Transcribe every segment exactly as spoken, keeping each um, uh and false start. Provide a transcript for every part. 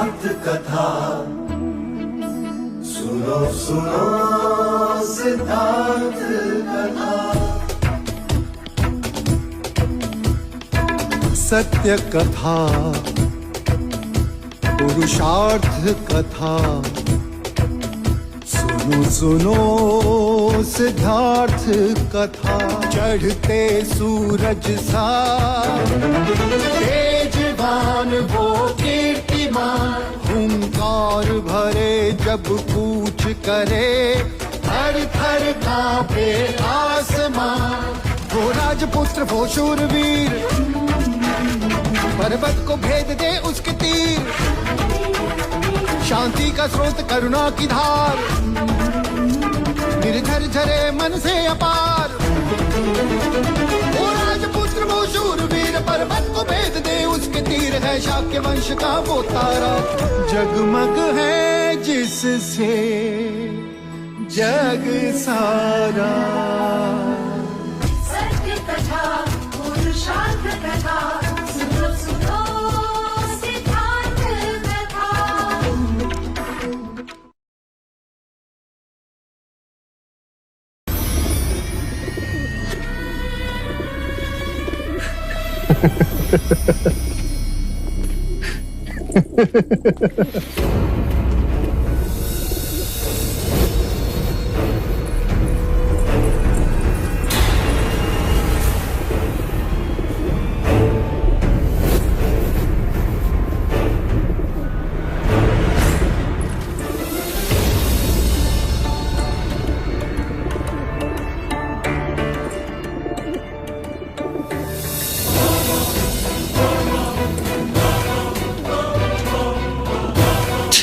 कथा सुनो सुनो सिद्धार्थ कथा। सत्य कथा पुरुषार्थ कथा सुनो सुनो सिद्धार्थ कथा। चढ़ते सूरज सा तेजवान वो कीर्तिमान, हुंकार भरे जब कूच करे, थर थर कांपे आसमान। वो राजपुत्र वो शूरवीर, पर्वत को भेद दे उसके तीर, शांति का स्रोत करुणा की धार, निर्झर झरे मन से अपार। वो राजपुत्र वो शूरवीर, पर्वत को भेद दे उसके तीर, है शाक्य वंश का वो तारा, जगमग है जिससे जग सारा। सत्य कथा पुरुषार्थ कथा सुनो सुनो सिद्धार्थ कथा।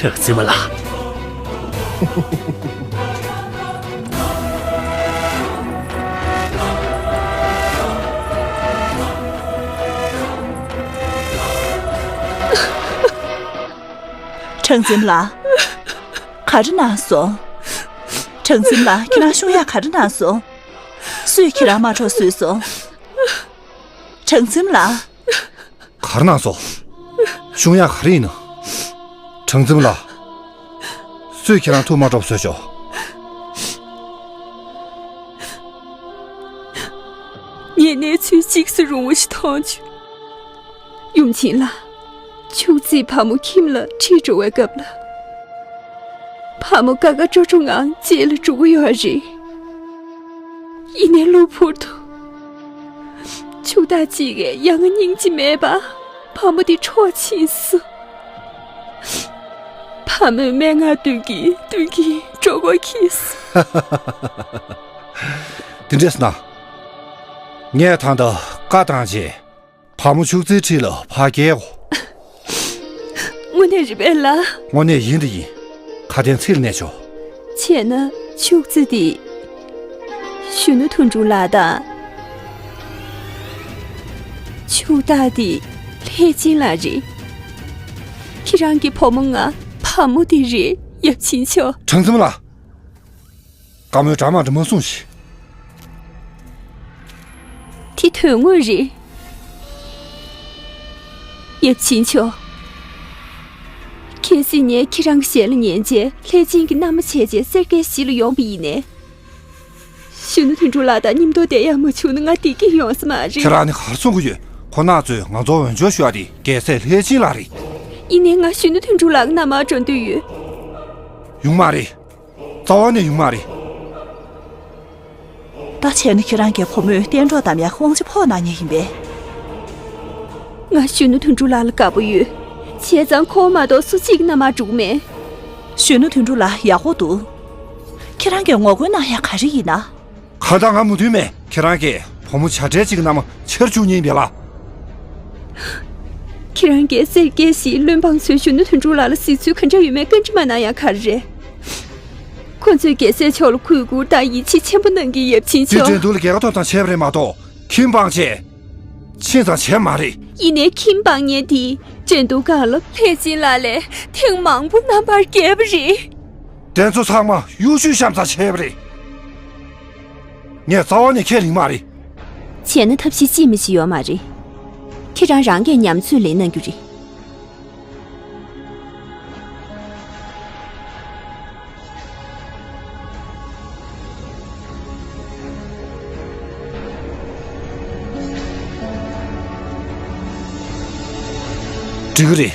གྲགས་འཛིན་མ་ལགས། གྲགས་འཛིན་མ་ལགས། ག་རེ་གནང་སོང་། གྲགས་འཛིན་མ་ལགས། ཁྱེད་རང་ཤོང་ཡག་ག་རེ་གནང་སོང་། སུས་ཁྱེད་རང་དམག་གྲོགས་བཟོས་སོང་། གྲགས་འཛིན་མ་ལགས། ག་རེ་གནང་སོང་། ཤོང་ཡག་ག་རེ་ཡིན་ནམ། གྲགས་འཛིན་མ་ལགས། སུས་ཁྱེད་རང་ཐུག་དམག་གྲོགས་བཟོས་ཤོག། ངས་གནས་ཚུལ་གཅིག་སུ་རུང་བ་ཞིག་མཐོང་བྱུང་། ཡུམ་ཆེན་ལགས། ཕྱུགས་རྫིས་བ་མོ་ཁྱིམ་ལ་ཁྲིད་འགྲོ་བའི་སྐབས་ལ། བ་མོ་དགའ་དགའ་སྤྲོ་སྤྲོ་ངང་རྗེས་ལ་འགྲོ་གི་ཡོད་རེད། ཡིན་ནའི་གློ་བུར་དུ། ཕྱུག་བདག་གཅིག་གིས་ཡ་ང་སྙིང་རྗེ་མེད་པར་བ་མོ་དེ་འཕྲོག་ཕྱིན་སོང་། བ་མོས་སྨྲེ་སྔགས་འདོན་གྱིན་འདོན་གྱིན་འགྲོ་སྒོ་ཁེལ་སོང་། དེ་འདྲས་ན། ངས་ད་ལྟ་བཀའ་བཏང་རྗེས། བ་མོ་ཕྱུག་རྫིའི་འཁྲིས་ལ་ཕར་བསྐྱལ་གོ། དངོས་གནས་རེད་པས་ལགས། དངོས་གནས་ཡིན་དང་ཡིན། ཁ་དན་ཚིག་ལ་གནས་ཆོག། བྱས་ན་ཕྱུག་རྫི་དེ་གཞོན་ནུ་དོན་གྲུབ་ལགས་དང་། ཕྱུག་བདག་དེ་ལྷས་སྦྱིན་ལགས་རེད། ཁྱེད་རང་གི་བུ་མོ་ང་བ་མོ་དེ་རེད། ཡབ་ཆེན་མཆོག། གྲངས་འཛིན་མ་ལགས། བཀའ་མོལ་འདྲ་མ་འདྲ་མ་གསུངས་ཤིག། དེ་དོན་དངོས་རེད། ཡབ་ཆེན་མཆོག། གལ་སྲིད་ངས་ཁྱེད་རང་གི་ཞལ་ལ་ཉན་རྗེས་ལྷས་སྦྱིན་གྱི་མནའ་མ་བྱས་རྗེས་སེར་སྐྱའི་གཞིས་ལ་ཡོང་བ་ཡིན་ནའི། གཞོན་ནུ་དོན་གྲུབ་ལགས་དང་མཉམ་དུ་བསྡད་ཡག་མ་བྱུང་ན་ང་བདེ་སྐྱིད་ཡོང་ས་མ་རེད། ཁྱེད་རང་ནི་ག་རེ་གསུང་གི་ཡོད། ཁོ་རྣམ་ཚོས་ང་ཚོར་འོས་སྦྱོར་ཞུ་ཡག་དེ་རྒྱལ་སྲས་ལྷས་སྦྱིན་ལགས་རེད། ཡིན་ནའི་ང་གཞོན་ནུ་དོན་གྲུབ་ལགས་ཀྱི་མནའ་མར་འགྲོ་འདོད་ཡོད། ཡོང་མ་རེད། རྩ་བ་ནས་ཡོང་མ་རེད། ད་བྱས་ན་ཁྱེད་རང་གི་བུ་མོས་གཏན་གྲོགས་བདམས་ཡག་དབང་ཆ་ཕོག་གནང་མཁན་ཡིན་པས། ང་གཞོན་ནུ་དོན་གྲུབ་ལགས་ལ་དགའ་པོ་ཡོད། བྱས་ཙང་ཁོ་བོ་མ་གཏོགས་སུ་གཅིག་གི་མནའ་མར་འགྲོ་གི་མེད། གཞོན་ནུ་དོན་གྲུབ་ལགས་ཡག་པོ་འདུག། ཁྱེད་རང་གིས་ངོ་རྒོལ་གནང་ཡག་ག་རེ་ཡིན་ན། གང་ལྟར་ང་མོས་མཐུན་མེད། ཁྱེད་རང་གིས་བུ་མོ་བྱ་བྲལ་གཅིག་གི་མནའ་མ་ཕྱིར་བཅུག་མཁན་ཡིན་པས་ལགས། ཁྱེད་རང་གིས་སེར་སྐྱའི་གཞིས་བློན་འབངས་ཚོས་གཞོན་ནུ་དོན་གྲུབ་ལགས་ལ་གཟིགས་ཚུལ་ག་འདྲ་ཡོད་མེད་བཀའ་འདྲི་མ་གནང་ཡག་ག་རེ་རེད། ཁོ་ཚོས་རྒྱལ་སྲས་མཆོག་ལ་གུས་བཀུར་དང་ཡིད་ཆེས་ཆེན་པོ་གནང་གི། ཡབ་ཆེན་དེ་མཆོག། འགྲན་བསྡུར་ལ་རྒྱལ་ཁ་ཐོབ་ཐབས་བྱས་པ་རེད་མ་གཏོགས་ཁྱིམ་སྤངས་བྱས། ཕྱིན་ཙང་བྱས་མ་རེད། ཡིན་ནའི་ཁྱིམ་སྤང་མཁན་དེ་འགྲན་བསྡུར་སྒང་ལ་ལྷས་སྦྱིན་ལགས་ལས་ཐེངས་མང་པོ་རྣམ་པར་རྒྱལ་བ་རེད། དེ་ཚོ་ཚང་མ་གཡོ་ཇུས་བཤམས་ཚར་བྱས་པ་རེད། ངས་རྩ་བ་ནས་ཁས་ལེན་མ་རེད། བྱས་ན་ཐབས་ཤེས་ཅིས་མི་བྱེད་ཡོད་མ་རེད། ཁྱེད་རང་རང་གིས་ཉམས་ཚོད་ལེན་གནང་རྒྱུ་རེད། འགྲིག་གི་རེད།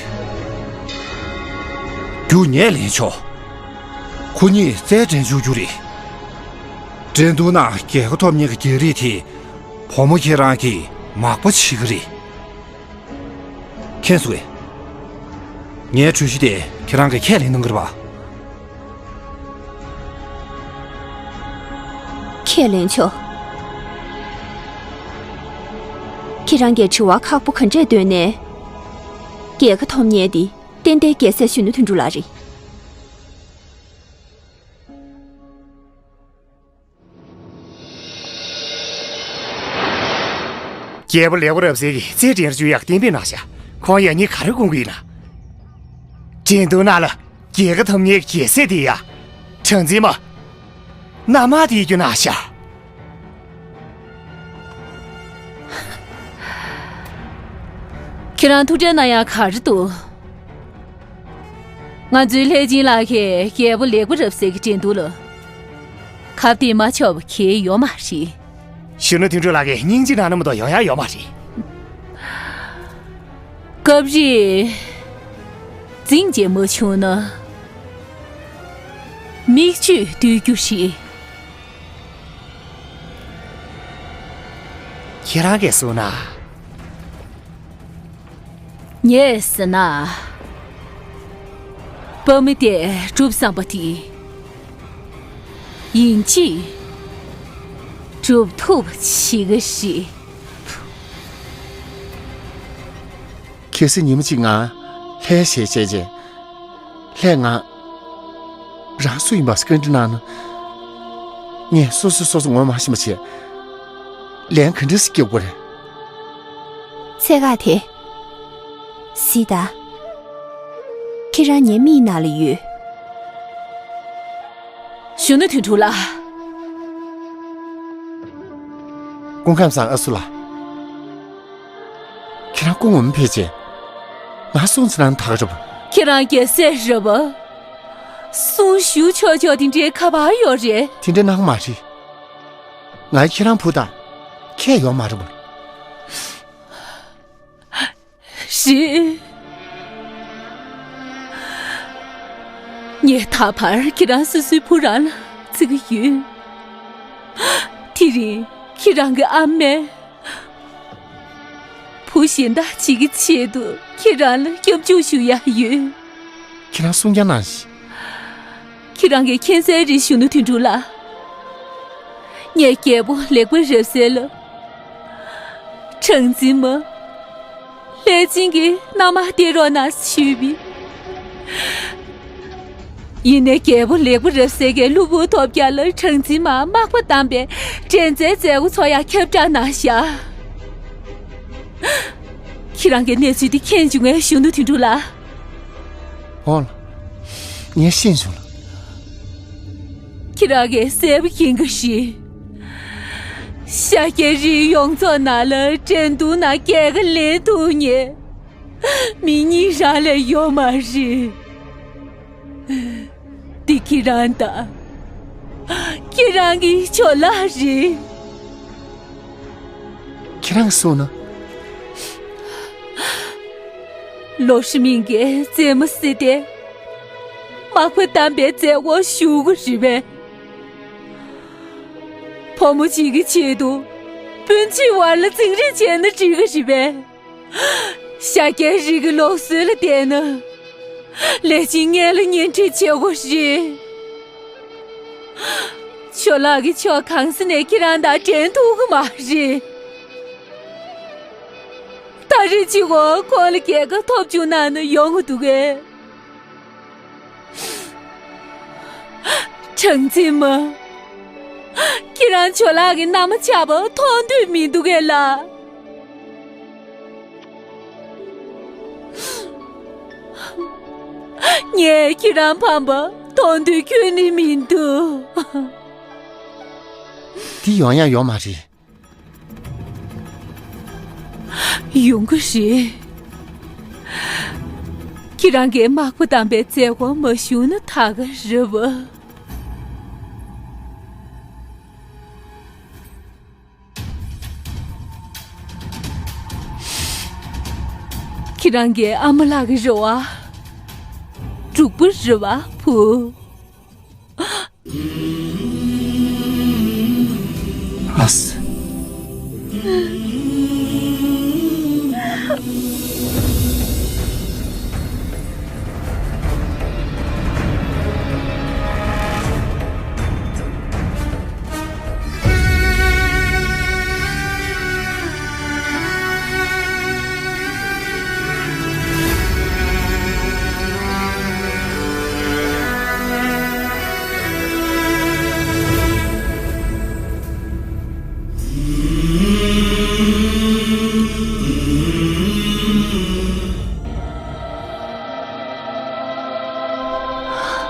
རྒྱུ་ངས་ལེན་ཆོག་ཁོ་གཉིས་རྩལ་འགྲན་བཅུག་རྒྱུ་རེད། འགྲན་བསྡུར་ནང་རྒྱལ་ཁ་ཐོབ་མཁན་གྱི་རྒྱལ་རིགས་དེ་བུ་མོ་ཁྱེད་རང་གིས་མག་པ་བྱེད་ཀྱི་རེད། མཁྱེན་སོང་ངས། ངའི་གྲོས་གཞི་དེ་ཁྱེད་རང་གིས་ཁས་ལེན་གནང་གི་རེད་པ། ཁས་ལེན་ཆོག་ཁྱེད་རང་གིས་དྲི་བ་ཁག་པོ་ག་འདྲས་བཏོན་ནའི། རྒྱལ་ཁ་ཐོབ་མཁན་དེ་ཏན་ཏན་རྒྱལ་སྲས་གཞོན་ནུ་དོན་གྲུབ་ལགས་རེད། རྒྱལ་པོ་ལེགས་པ་རབ་གསལ་གྱིས་རྩལ་འགྲན་བཅུག་ཡག་གཏན་འབེབས་གནང་ཤག་ཁོང་ཡང་སྙིང་ག་རེ་སྐུང་གི་ཡིན་ན། འགྲན་བསྡུར་ནང་ལ་རྒྱལ་ཁ་ཐོབ་མཁན་རྒྱལ་སྲས་དེ་ཡ། གྲངས་འཛིན་མ། མནའ་མ་དེ་རྒྱུ་གནང་ཤག་ཁྱེད་རང་ཐུགས་ཁྲལ་གནང་ཡག་ག་རེ་འདུག་ང་ཚོའི་ལྷས་སྦྱིན་ལགས་ཀྱིས་རྒྱལ་པོ་ལེགས་པ་རབ་གསལ་གྱི་འགྲན་བསྡུར་ལ་ཁ་གཏད་མ་ཆོག་པ་གང་ཡང་ཡོད་མ་རེད། གཞོན་ནུ་དོན་གྲུབ་ལགས་ཀྱིས་སྙིང་རྗེ་གནང་ན་མ་གཏོགས་ཡོང་ཡག་ཡོད་མ་རེད། སྐབས་རེ་འཛིང་རྒྱག་མ་བྱུང་ན་མིག་ཆུ་བཏོན་རྒྱུ་རེད། ཁྱེད་རང་གིས་གསུངས་ན། ངས་ཟེར་ན། དཔའ་མི་དེ་སྒྲུབ་བསམ་པ་དེ། ཡིན་གཅིག་སྒྲུབ་ཐུབ་པ་བྱེད་ཀྱི་རེད། གལ་སྲིད་ཉི་མ་གཅིག་ང་ལྷའི་ཞལ་བྱས་རྗེས། ལྷས་ང་རང་སུ་ཡིན་པ་བཀའ་འདྲི་གནང་ན། ངས་སོ་སོས་སོ་སོ་ངོ་མ་ཤེས་པ་བྱས། ལན་ག་འདྲ་ཞིག་སྐྱེལ་དགོས་རེད། ཚད་བཀག་དེ། སི་ཏཱ། ཁྱེད་རང་ངའི་མིག་ནང་ལ་ཡོད། གཞོན་ནུ་དོན་གྲུབ་ལགས། སྐུ་ཁམས་བཟང་ཨ་སུ་ལགས། ཁྱེད་རང་སྐུ་ངོ་མ་ཕེབས་རྗེས། ང་གསུང་ཚུལ་ནང་ཐག་རེད་པ། ཁྱེད་རང་རྒྱལ་སྲས་རེད་པ། གསུང་ཞུ་ཆོག་ཆོག་དེ་འདྲའི་ཁ་པར་ཡོད་རེད། དེ་འདྲ་གནང་མ་རེད། ང་ཁྱེད་རང་བུ་དང་ཁྱད་ཡོད་མ་རེད་པ། རེད། ངས་ད་བར་ཁྱེད་རང་སོ་སོའི་བུ་རང་ལ་བརྩི་གི་ཡོད། དེ་རིང་ཁྱེད་རང་གི་ཨ་མས་བུ་གཞན་དག་ཅིག་གི་ཆེད་དུ་ཁྱེད་རང་ལ་སྐྱབས་འཇུག་ཞུ་ཡག་ཡོད། ཁྱེད་རང་གསུང་རྐྱང་གནང་ཞིག་ཁྱེད་རང་གིས་མཁྱེན་གསལ་རེད། གཞོན་ནུ་དོན་གྲུབ་ལགས། ངས་རྒྱལ་པོ་ལེགས་པ་རབ་གསལ་ལ་གྲངས་འཛིན་མ། ལྷས་སྦྱིན་གྱི་མནའ་མར་སྟེར་རོགས་གནང་ཞུས་པས། ཡིན་ནའི་རྒྱལ་པོ་ལེགས་པ་རབ་གསལ་གྱིས་གློ་བུར་ཐོལ་རྒྱག་ལ་གྲངས་འཛིན་མར་མག་པ་བསྡམས་པའི་འགྲན་རྩའི་མཛད་སྒོ་ཚོགས་ཡག་ཁྱབ་བསྒྲགས་གནང་བཞག་ཁྱེད་རང་གིས་གནས་ཚུལ་འདི་མཁྱེན་བྱུང་ངས། གཞོན་ནུ་དོན་གྲུབ་ལགས། འོང་ལགས། ངས་ཤེས་བྱུང་ལགས། ཁྱེད་རང་གིས་གསལ་པོ་མཁྱེན་གྱི་རེད། ཤཱཀྱའི་རིགས་ཡོངས་རྫོགས་ནང་ལ་འགྲན་བསྡུར་ནང་རྒྱལ་ཁ་ལེན་ཐུབ་མཁན་མི་གཉིས་རང་ལས་ཡོད་མ་རེད། འདི་ཁྱེད་རང་དང་། ཁྱེད་རང་གི་ཇོ་ལགས་རེད། ཁྱེད་རང་གསུངས་ན། ལོ་ཧྲི་མིང་གིས་རྩེད་མོ་རྩེས་ཏེ། མག་པ་བསྡམས་པའི་མཛད་སྒོར་ཞུགས་ཀྱི་རེད་པས། བུ་མོ་གཅིག་གི་ཆེད་དུ་སྤུན་མཆེད་བར་ལ་འཛིང་རེས་བྱས་ན་འགྲིག་གི་རེད་པས། ཤཱཀྱའི་རིགས་ཀྱི་ལུགས་སྲོལ་ལ་བལྟས་ན། ལྷས་སྦྱིན་ངེད་ལ་གཉེན་སྒྲིག་བྱེད་དགོས་རེད། ཇོ་ལགས་ཀྱི་ཕྱོགས་གང་ས་ནས་ཁྱེད་རང་དང་འགྲན་ཐུབ་ཀྱི་མ་རེད། ད་རེས་གཅིག་པོ་ཁོང་ལ་རྒྱལ་ཁ་ཐོབ་བཅུག་གནང་ན་ཡོང་གི་འདུག་གས། གྲངས་འཛིན་མ། ཁྱེད་རང་ཇོ་ལགས་ཀྱི་མནའ་མ་ཆགས་པ་མཐོང་འདོད་མི་འདུག་གས་ལགས། ངས་ཁྱེད་རང་ཕམ་པ་མཐོང་འདོད་ཁྱོན་ནས་མི་འདུག་འདི་ཡོང་ཡག་ཡོད་མ་རེད། ཡོང་གི་རེད། ཁྱེད་རང་གིས་མག་པ་བསྡམས་པའི་མཛད་སྒོར་མ་ཞུགས་ན་ད་ག་རེད་པ། ཁྱེད་རང་གི་ཨ་མ་ལགས་ཀྱི་རེ་བ། འབྲུག་པ་རེད་བ་བུ། ཨ་སི།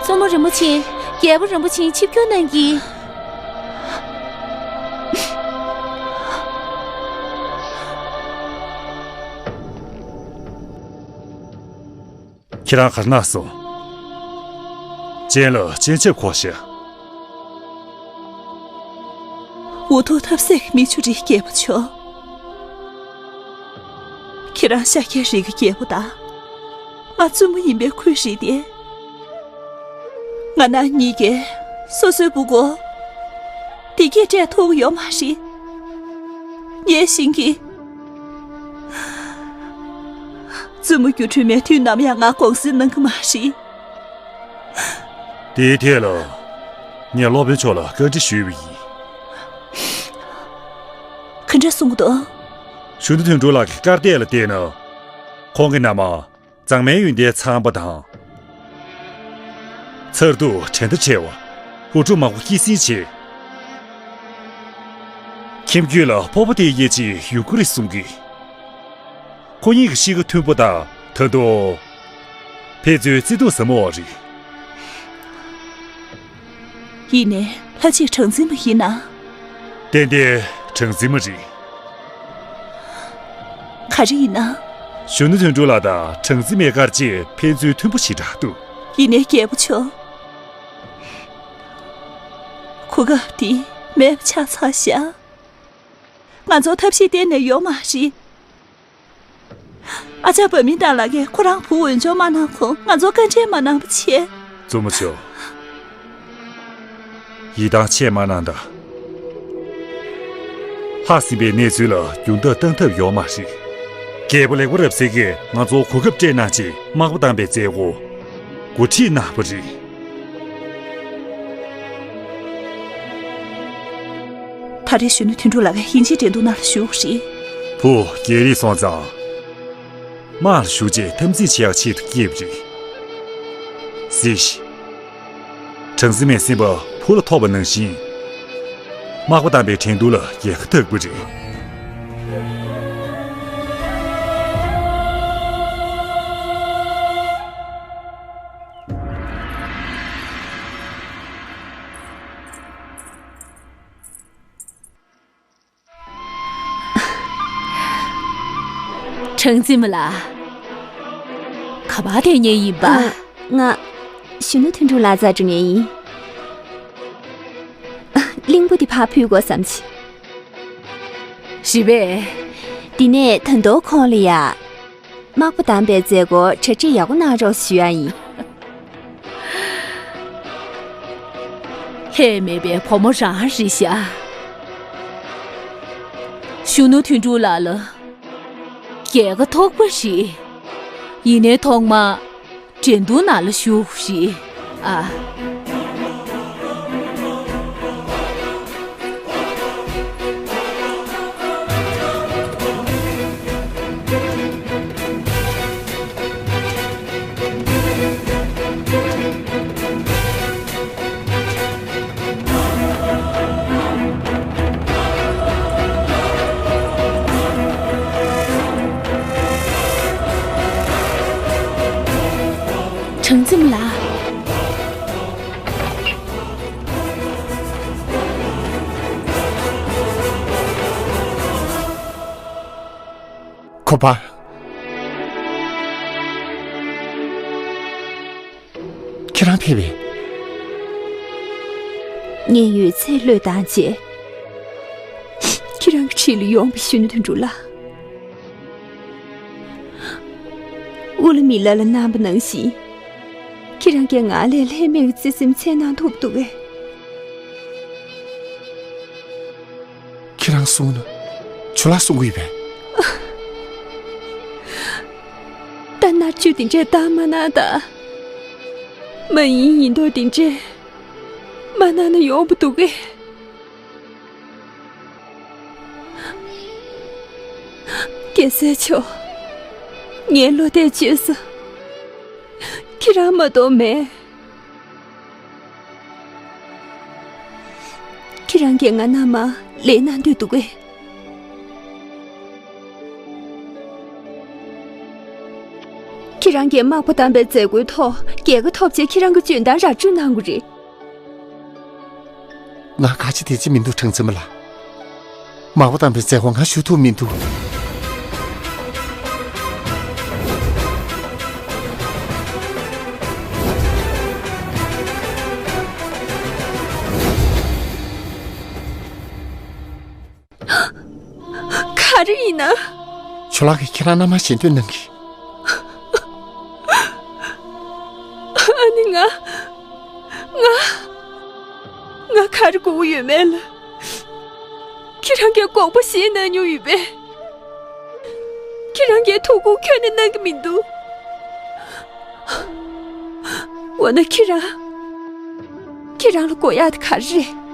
གཙོ་མོ་རིན་པོ་ཆེ། རྒྱལ་པོ་རིན་པོ་ཆེ་ཆིབས་བསྒྱུར་གནང་གི། ཁྱེད་རང་གར་ན་སོང་། ཅན་ལ་སྤྱན་ཆབ་ཁོག་ཤ། འུ་ཐུག་ཐབས་ཟད་མི་ཆུ་རི་རྒྱལ་པོ་མཆོག་ཁྱེད་རང་ཤཱཀྱའི་རིགས་ཀྱི་རྒྱལ་པོ་དང་། ང་བཙུན་མོ་ཡིན་པའི་ཁུལ་བཞེས་ཏེ། ང་རང་གཉིས་ཀས་སོ་སོའི་བུ་གོ་བདེ་སྐྱིད་སྤྲད་ཐུབ་ཡོད་མ་རེད། ངའི་ཞིང་གི་བཙུན་མོ་སྒྱུ་འཕྲུལ་མའི་དུས་ནམ་ཡང་ང་དགོངས་སེལ་གནང་གི་མ་རེད། དེའི་ཐད་ལ་ངས་སློབ་དཔོན་མཆོག་ལ་བཀའ་འདྲི་ཞུས་པ་ཡིན། ག་འདྲ་གསུང་གི་འདུག་གཞོན་ནུ་དོན་གྲུབ་ལགས་ཀྱི་སྐར་རྟགས་ལ་བལྟས་ན། ཁོང་གི་མནའ་མ་མཛངས་མའི་ཡོན་ཏན་ཚང་པ་དང་། མཚར་སྡུག་དྲན་མཐའ་ཆེ་བ། བུ་ཕྲུག་མང་པོ་སྐྱེད་སྲིང་བྱེད། ཁྱིམ་རྒྱུད་ལ་སྤོབས་པ་དེ་ཡེ་ཅིག་ཡོང་གི་རེད་གསུང་གི། ཁོ་གཉིས་ཀྱི་གཤིས་ཀ་མཐུན་པོ་དང་ད་དུང་། ཕན་ཚུན་བརྩེ་དུང་ཟབ་མོ་བ་རེད། ཡིན་ནའི་ལྷ་གཅིག་གྲངས་འཛིན་མ་ཡིན་ན། ཏན་ཏན་གྲངས་འཛིན་མ་རེད། ག་རེ་ཡིན་ན། གཞོན་ནུ་དོན་གྲུབ་ལགས་དང་གྲངས་འཛིན་མའི་སྐར་རྗེས་ཕན་ཚུན་མཐུན་པོ་ཞེ་དྲག་འདུག་ཡིན་ནའི་རྒྱལ་པོ་མཆོག་གོ་སྐབས་འདི་མེད་པ་ཆགས་ཚར་ཤག་ང་ཚོར་ཐབས་ཤེས་གཏན་ནས་ཡོད་མ་རེད། ཨ་ཅག་བ་མི་དང་ལགས་ཀྱིས་ཁོ་རང་བུ་འོས་སྦྱོར་མ་གནང་གོང་ང་ཚོར་བཀའ་འདྲི་མ་གནང་བ་བྱས། གཙོ་མོ་མཆོག་ཡིད་ཐང་ཆད་མ་གནང་དང་། ལྷག་ཟིན་པའི་གནས་ཚུལ་ལ་རྒྱུན་ཐག་བཏང་ཐབས་ཡོད་མ་རེད། རྒྱལ་པོ་ལེགས་པ་རབ་གསལ་གྱིས་ང་ཚོར་གོ་སྐབས་སྤྲད་གནང་ཆེད་དམག་དཔོན་བདམས་པའི་མཛད་སྒོ་གོ་སྒྲིག་གནང་བ་རེད། ད་རེས་གཞོན་ནུ་དོན་གྲུབ་ལགས་ཀྱིས་དབྱིན་ཇིའི་འགྲན་བསྡུར་ནང་ལ་ཞུགས་རེད། བུ་རྒྱལ་རིགས་སོང་ཙང་། དམག་ལ་ཞུགས་རྗེས་འཐབ་འཛིང་བྱེད་ཡག་ཆེད་དུ་སྐྱེས་པ་རེད། གཟིགས་ཤིག་གྲངས་འཛིན་མའི་སེམས་པ་བུ་ལ་ཐོགས་པ་ནང་བཞིན། དམག་དཔོན་བདམས་པའི་འགྲན་བསྡུར་ལ་རྒྱལ་ཁ་ཐོབ་པ་རེད། གྲངས་འཛིན་མ་ལགས། ག་པར་བསྡད་མཁན་ཡིན་པ། ཨ། ང་གཞོན་ནུ་དོན་གྲུབ་ལགས་རྩར་འགྲོ་མཁན་ཡིན། གླིང་བུ་འདི་ཕར་ཕུད་དགོས་བསམ་གྱི། རེད་པས། འདི་ནས་ད་དུང་ཁོང་ལ་ཡ། དམག་དཔོན་བདམས་པའི་མཛད་སྒོར་གྲ་སྒྲིག་ཡག་པོ་གནང་རོགས་ཞུ་ཡ་ཡིན། ལྷད་མེད་པའི་བུ་མོ་རང་རེད་ཤག་གཞོན་ནུ་དོན་གྲུབ་ལགས་ལ་རྒྱལ་ཁ་ཐོབ་པ་རེད། ཡིན་ནའི་ཐོག་མ་འགྲན་བསྡུར་ནང་ལ་ཞུགས་རེད་ཨ། གྲངས་འཛིན་མ་ལགས། ཁོ་པ། ཁྱེད་རང་ཕེབས་པས། ངས་ཡོད་ཚད་བློས་བཏང་བྱས། ཁྱེད་རང་གི་འཁྲིས་ལ་ཡོང་བའི་གཞོན་ནུ་དོན་གྲུབ་ལགས། མི་ལ་ལ་གནང་བ་ནང་བཞིན། ཁྱེད་རང་གིས་ང་ལ་ལྷད་མེད་ཀྱི་བརྩེ་སེམས་འཆང་གནང་ཐུབ་འདུག་གས། ཁྱེད་རང་གསུངས་ན་ཇོ་ལགས་གསུང་གི་ཡོད་པས། ད་མནར་གཅོད་དེ་འདྲས་བཏང་མ་གནང་དང་། མ་ཡིན་ཡིན་མདོག་དེ་འདྲས་མ་གནང་ན་ཡོང་བ་འདུག་གས། རྒྱལ་སྲས་མཆོག་ངའི་བློ་གཏད་བཅོལ་ས་ཁྱེད་རང་མ་གཏོགས་མེད། ཁྱེད་རང་གིས་ང་མནའ་མ་ལེན་གནང་འདོད་འདུག་གས། ཁྱེད་རང་གིས་མག་པ་བསྡམས་པའི་མཛད་སྒོའི་ཐོག་རྒྱལ་ཁ་ཐོབ་ཆེད་ཁྱེད་རང་གི་འཇོན་ཐང་ར་སྤྲོད་གནང་དགོས་རེད། ང་ག་ཅི་དེ་ཅི་མི་འདུག་གྲངས་འཛིན་མ་ལགས། མག་པ་བསྡམས་པའི་མཛད་སྒོ་ང་ཞུ་ཐུབ་མི་འདུག་ག་རེ་ཡིན་ན། ཇོ་ལགས་ཀྱིས་ཁྱེད་རང་མནའ་མ་བཞེས་འདོད་གནང་གི། ཨ་ནི་ང་། ང་། ང་ག་རེ་དགོས་ཀྱི་ཡོད་མེད་ལ། ཁྱེད་རང་གིས་དགོངས་པ་བཞེས་གནང་མྱོང་ཡོད་པས། ཁྱེད་རང་གིས་ཐུགས་ཁུར་ཁྱོན་ནས་གནང་གི་མི་འདུག་འོ་ན་ཁྱེད་རང་། ཁྱེད་རང་ལ་དགོས་ཡག་དེ་ག་རེ་རེད།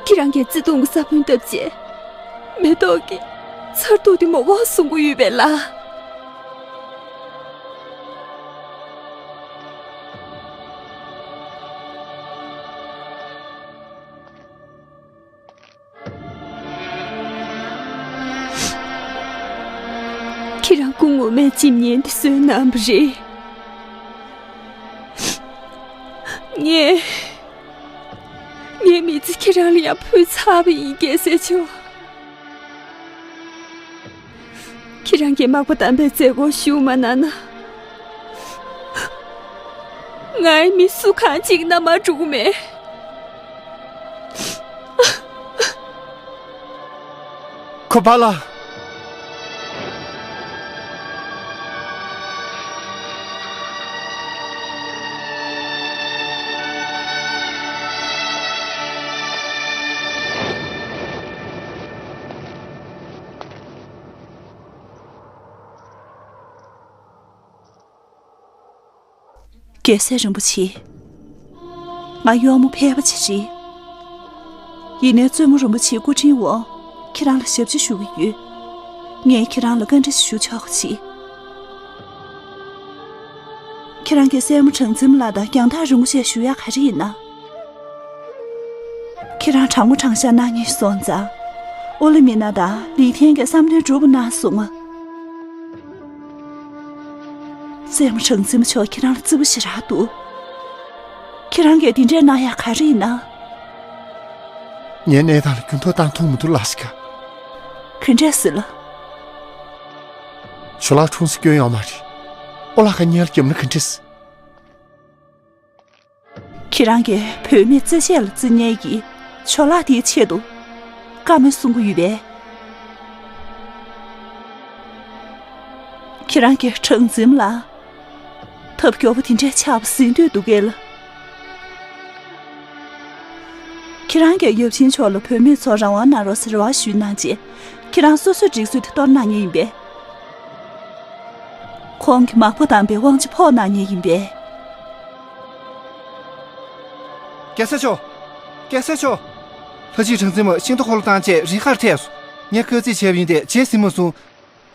ཁྱེད་རང་གིས་བརྩེ་དུང་གི་ས་བོན་བཏབ་རྗེས། མེ་ཏོག་གི་མཚར་སྡུག་དེ་མ་གོ་གསུང་གི་ཡོད་པས་ལགས། ཁྱེད་རང་སྐུ་ངོ་མས་སྦྱིན་བདག་དེ་གསོལ་གནང་བ་རེད། ངས། ངའི་མི་ཚེ་ཁྱེད་རང་ལ་ཡང་ཕུལ་ཚར་བ་ཡིན། རྒྱལ་སྲས་མཆོག་ཁྱེད་རང་གིས་མག་པ་བསྡམས་པའི་མཛད་སྒོར་ཞུགས་མ་གནང་ན། ང་ཡི་མི་སུ་གང་གཅིག་མནའ་མར་འགྲོ་གི་མེད། ཁོ་པ་ལགས། རྒྱལ་སྲས་རིན་པོ་ཆེ། ང་གཡོག་མོ་ཕལ་པ་ཅིག་རེད། ཡིན་ནའི་བཙུན་མོ་རིན་པོ་ཆེའི་སྐུ་དྲིན་འོག་ཁྱེད་རང་ལ་ཞབས་ཕྱི་ཞུ་གི་ཡོད། ངས་ཁྱེད་རང་ལ་བཀའ་འདྲི་ཞུ་ཆོག་གི་རེད། ཁྱེད་རང་གིས་སྲས་མོ་གྲངས་འཛིན་ལགས་དང་རྒྱང་ཐག་རིང་པོ་ཞིག་ཞུ་ཡག་ག་རེ་ཡིན་ན། ཁྱེད་རང་དྲང་མོ་དྲང་བཞག་གནང་མཁན་ཞིག་སོང་ཙང་། ཨོ་ལི་མི་ན་དང་ལི་ཐན་གྱི་བསམ་དོན་འགྲུབ་པ་གནང་སོང་ང་། སྲས་མོ་གྲངས་འཛིན་མ་མཆོག་ཁྱེད་རང་ལ་བརྩེ་པོ་ཞེ་དྲག་འདུག་ཁྱེད་རང་གིས་དེ་འདྲས་གནང་ཡག་ག་རེ་ཡིན་ན། ངའི་གནས་སྟངས་ལ་འགྱུར་ལྡོག་བཏང་ཐུབ་མི་འདུག་ལགས་ཤི་ཀ། ག་འདྲས་ཟེར་ལ། ཇོ་ལགས་གྲོངས་སུ་བསྐྱོན་ཡོད་མ་རེད། ཨོ་ལགས་ཀ་མཉེལ་བརྒྱབ་ན་ག་འདྲས། ཁྱེད་རང་གིས་བུད་མེད་རྩེད་ཆས་ལ་བརྩི་མཁན་གྱི་ཇོ་ལགས་དེའི་ཆེད་དུ་བཀའ་མོལ་གསུང་གི་ཡོད་པས། ཁྱེད་རང་གིས་གྲངས་འཛིན་ལ་ཐབས་སྐྱོ་པོ་དེ་འདྲའི་ཆགས་པ་གཟིགས་འདོད་འདུག་གས་ལ། ཁྱེད་རང་གིས་ཡབ་ཆེན་མཆོག་ལ་བུད་མེད་ཚོར་རང་དབང་གནང་རོགས་ཟེར་རེ་བ་ཞུས་གནང་རྗེས། ཁྱེད་རང་སོ་སོའི་སྒྲིག་སྲོལ་དེ་གཏོར་གནང་མཁན་ཡིན་པས། ཁོང་གི་མག་པ་བསྡམས་པའི་དབང་ཆ་ཕོག་གནང་མཁན་ཡིན་པས། རྒྱལ་སྲས་མཆོག་རྒྱལ་སྲས་མཆོག་ལྷ་སྐྱིད་གྲངས་འཛིན་མ་ཤིང་རྟ་འཁོར་ལོ་བཏང་རྗེས་རི་ཁར་ཐེབས་སོང་། ངས་སྐར་རྩིས་བྱས་པ་ཡིན་ཏེ་རྗེས་ཟིན་མ་སོང་།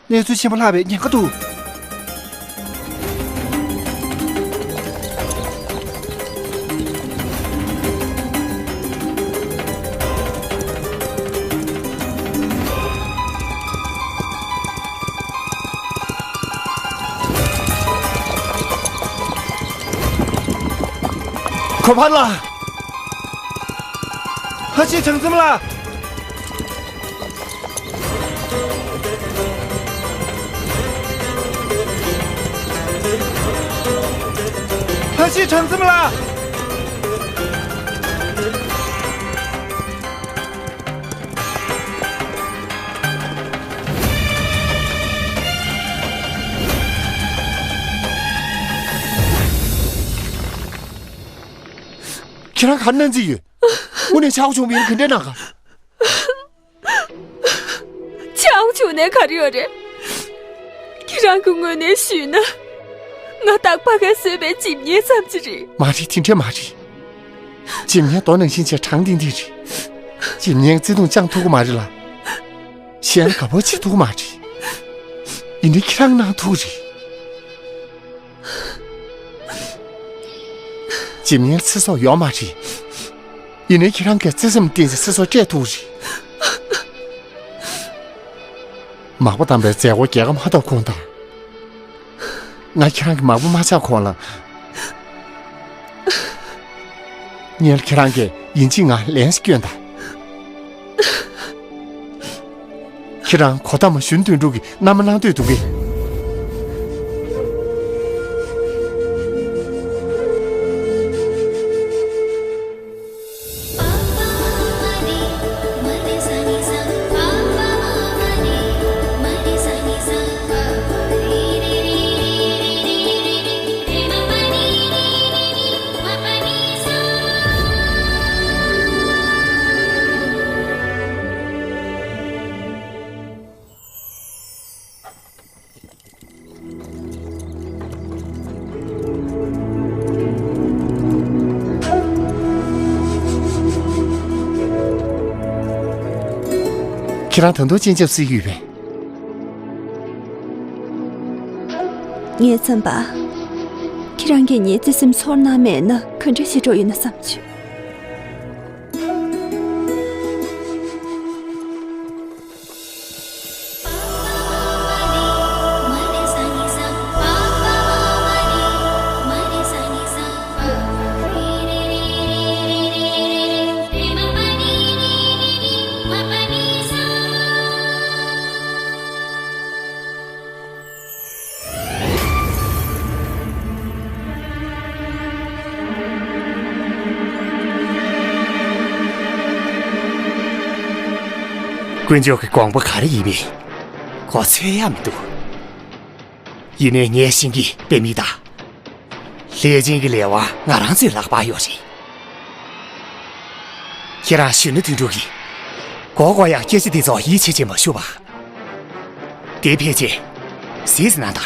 གནས་ཚུལ་ཆེན་པོ་ལྷག་པའི་ཉེན་ཁ་འདུག་གོ་བར་ལ། ལྷ་སྐྱིད་གྲངས་འཛིན་མ་ལགས། ལྷ་སྐྱིད་གྲངས་འཛིན་མ་ལགས། ཁྱེད་རང་ག་རེ་གནང་རྩིས་ཡོད། དངོས་གནས་ཆག་སྒོ་བྱུང་བ་ཡིན་ན་ག་འདྲས་གནང་ག། ཆག་སྒོ་བྱུང་ནས་ག་རེ་ཡོད་རེད། ཁྱེད་རང་གི་ངོས་ནས་ཞུས་ན། ང་སྟག་པ་གས་བཟོས་པའི་ལྗིད་སྙིང་ཙམ་ཅིག་རེད། མ་རེད། དེ་འདྲས་མ་རེད། ལྗིད་སྙིང་རྡོ་ནང་བཞིན་བྱས་གྲང་ལྡིང་ལྡིང་རེད། ལྗིད་སྙིང་བརྩེ་དུང་བཅང་ཐུབ་ཀྱི་མ་རེད་ལ། གཞན་ལ་དགའ་པོ་བྱེད་ཐུབ་ཀྱི་མ་རེད། ཡིན་ནའི་ཁྱེད་རང་གནང་ཐུབ་ཀྱི་རེད། ལྗིད་སྙིང་ཚེ་སྲོག་ཡོད་མ་རེད། ཡིན་ནའི་ཁྱེད་རང་གིས་བརྩེ་སེམས་བརྟེན་ཚེ་ཚེ་སྲོག་སྤྲད་ཐུབ་རེད། མག་པ་བཏང་པའི་མཛད་སྒོ་རྒྱལ་ཁ་མ་ཐོབ་གོང་དང་། ང་ཁྱེད་རང་གི་མག་པ་མ་ཆགས་གོང་ལ། སྔོན་ལ་ཁྱེད་རང་གིས་ཡིན་གཅིག་ང་ལན་ཞིག་སྐྱོན་དང་། ཁྱེད་རང་གོ་ཐ་མ་གཞོན་དོན་གྲུབ་ཀྱི་མནའ་མ་གནང་འདོད་འདུག་གས། ཁྱེད་རང་ད་དུང་སྤྱན་ཆབ་གསོལ་གྱི་ཡོད་པས། ངའི་བསམ་པ། ཁྱེད་རང་གིས་ངའི་བརྩེ་སེམས་ཚོར་སྣང་མེད་ན་ག་འདྲ་ཞིག་འགྲོ་ཡོད་ན་བསམ་བྱུང་། དཀོན་མཆོག་གི་དགོངས་པ་ག་རེ་ཡིན་མིན་གོ་ཚོད་ཡ་མི་འདུག། ཡིན་ནའི་ངས་ཤེས་ཀྱི་དཔེ་མི་ད། ལྷས་སྦྱིན་གྱི་ལས་དབང་ང་རང་ཚོའི་ལག་པར་ཡོད་རེད། ཁྱེད་རང་གཞོན་ནུ་དོན་གྲུབ་ཀྱིས་གོ་གོ་ཡང་སྐད་ཆ་འདི་ཚོ་ཡིད་ཆེས་བྱེད་མ་ཤོར་བ། དེ་ཕལ་ཆེར་ཟིག་ཟིན་ན་ད།